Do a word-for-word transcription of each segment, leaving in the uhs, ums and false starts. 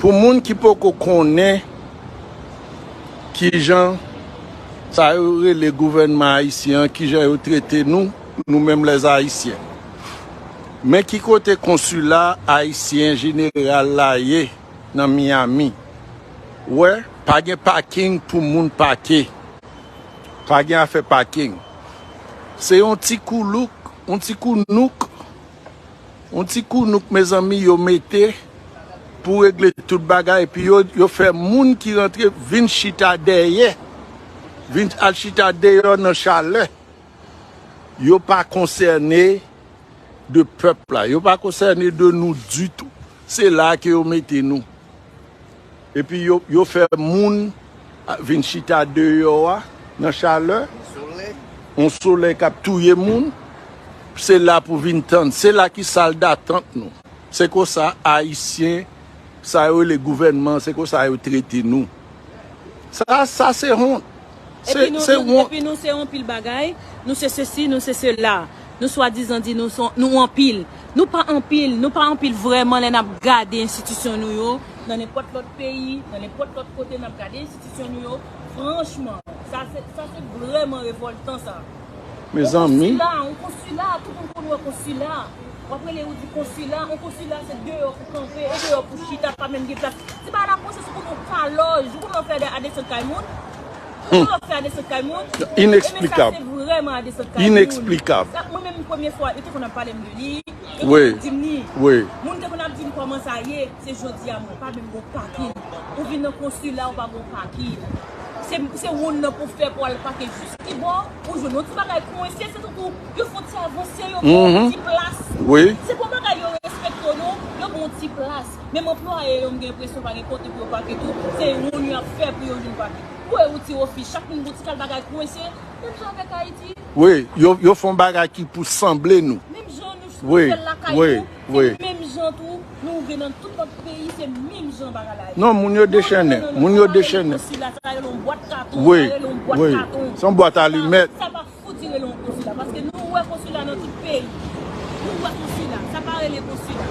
Pou moun ki poko konnen kijan sa yo rele gouvènman ayisyen an, kijan yo trete nou, nou menm lèz ayisyen. Men ki kote konsila ayisyen jeneral la ye nan Miami. Wè, pa gen paking pou moun pake. Pa gen afè paking. Se yon ti koulouk, yon ti kounouk, yon ti kounouk, mezanmi, yo mete pou regle tout bagay. Epi yo, yo fè moun ki rantre vin chita dèyè, vin al chita deyò nan chalè. Yo pa konsène de pèp la. Yo pa konsène de nou ditou. Se la ke yo mete nou. Epi yo, yo fè moun vin chita deyò a, nan chalè, yon solèy k ap touye moun. Se la pou vin tann. Se la ki sal datant nou. Se konsa Ayisyen, sa yo rele gouvènman, se konsa yo trete nou. Sa, sa se wont. Se, epi nou, se nou, wont. Epi nou se yon pil bagay, nou se sesi, nou se sela. Nou swadizan di nou son, nou anpil. Nou pa anpil, nou pa anpil vrèman lè n ap gade enstitisyon nou yo, nan nenpòt lòt peyi, nan nenpòt lòt kote n ap gade enstitisyon nou yo. Franchman, sa se, sa se vrèman revòltan sa. Mezanmi. Yon konsila, yon konsila, tout moun konn wè konsila. W ap rele ou di konsila, yon konsila se deyò pou kanpe, e deyò pou chita, pa menm gen plas. Se pa la pwosès ou konn yon kalòj, ou konn wè fè a desann kay moun. Ou konn wè fè a desann kay moun. Ineksplikab. E men sa se vrèman a desann kay moun. Ineksplikab. Sa, mwen menm premye fwa, yo te konn ap pale m de li, yo te konn ap di m li. Wi. Moun te konn ap di m kòman sa ye, se jodi a mwen pa menm gon pakin. Ou vin nan konsila, ou pa gon pakin. Se, se wonn nan pou fè pou al pake jis ki bò, ou jwenn yon ti bagay kwense, se tankou yo fè yon ti avanse, yo ba w yon ti plas. Wi. Se pa yon bagay yo respekte w non, yo ba w yon ti plas. Menm anplwaye yo, m gen enpresyon pa gen kote pou yo pake tou, se wonn y ap fè pou yo vin pake. Ou wè yon ti ofis, chak moun gon ti kal bagay kwense, menm jan avèk Ayiti. Wi, yo, yo fè yon bagay ki pou sanble nou. Menm jan nou fè l lakay nou, se menm jan tou, nou rive nan tout lòt peyi, se menm jan bagay la ye. Non, moun yo dechennen, moun yo dechennen. Konsila, sa rele yon bwat katon, sa rele yon bwat katon. Se yon bwat alimèt. Sa pa fout rele yon konsila, paske nou wè konsila nan tout peyi. Nou wè konsila, sa pa rele konsila.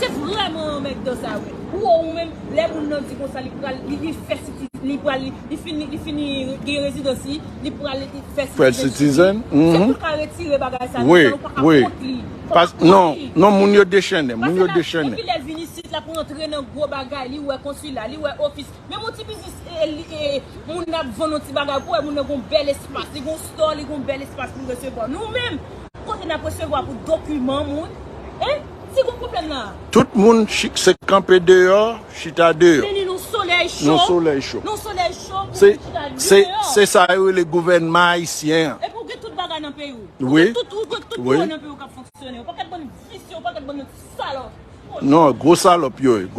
Se vrèman anmèdan sa, wi. Ou wè ou menm, lè moun nan di konsa, li pral, li, li fè siti, li pral, li, li fini, li fini gen rezidans li, li pral fè citizenship li. Se pou l ka retire bagay sa, wi, nou pa kont li. Fò pa kont li. Non, non, moun yo dechennen, moun yo dechennen. Epi lè l vin isit la pou antre nan gwo bagay, li wè konsila, li wè ofis. Menm yon ti biznis, e, li, e, moun ap vann yon ti bagay, pou wè moun nan gon bèl espas, li gon store, li gon bèl espas pou resevwa. Nou menm, kote n ap resevwa pou dokiman moun, en? Si gon pwoblèm la. Tout moun chi-, se kanpe deyò, chita deyò. Men li nan solèy cho. Nan solèy cho. Nan solèy cho, pou chita deyò. Se, se, se sa yo rele gouvènman ayisyen an. Epi ou gen tout bagay nan peyi w. Wi. Ou gen tout, ou gen tout bagay nan peyi w k ap fonksyone. Yon pakèt bann visye, yon pakèt bann salòp. Non, gwo salòp yo ye.